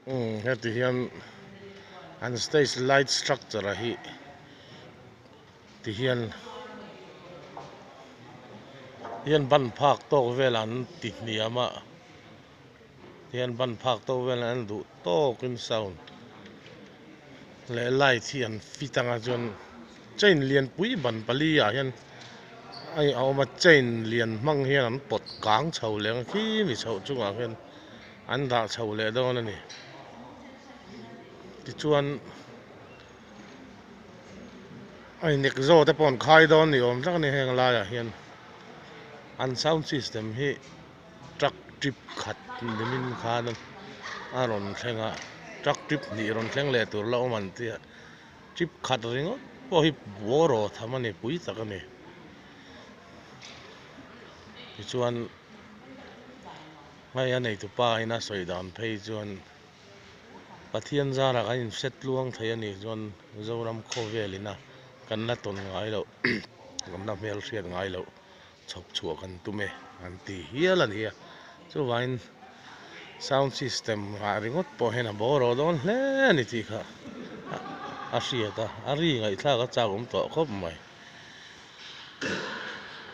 Umm heti hian an stage light structure a hi ti hian hian ban phak tawk vel an ti hniam a tihian ban phak tawk vel an duh tawkin sound leh light hi an fit anga chuan chain lianpui ban pali ah hian a awm a chain lian hmang hian an pawt kang chho leh ang khi mi chhoh chungah khian. An dah chho leh dawn a ni. Tichuan a innek zawh te pawh an khai dawn ni awm tak a ni heng laiah hian an sound system hi truck trip khat nimin khan a rawn thleng a truck trip hnih rawn thleng leh tur la awm an tia trip khat ringawt pawh hi bawraw tham a ni pui tak a ni tichuan. Hei a neitupa in a sawi dan phei chuan Pathian zarah kan inhre tluang thei a nih chuan Zoram khawvel ina kan la tawn ngai loh kan la hmelhriat ngai loh chhawp chhuah kan tum e an ti hial a ni a, chuvangin sound system ah ringawt pawh hian a bawraw dawn hle a ni tih kha a hriat a, a ri ngaihthlak a chak awm tawh khawp mai.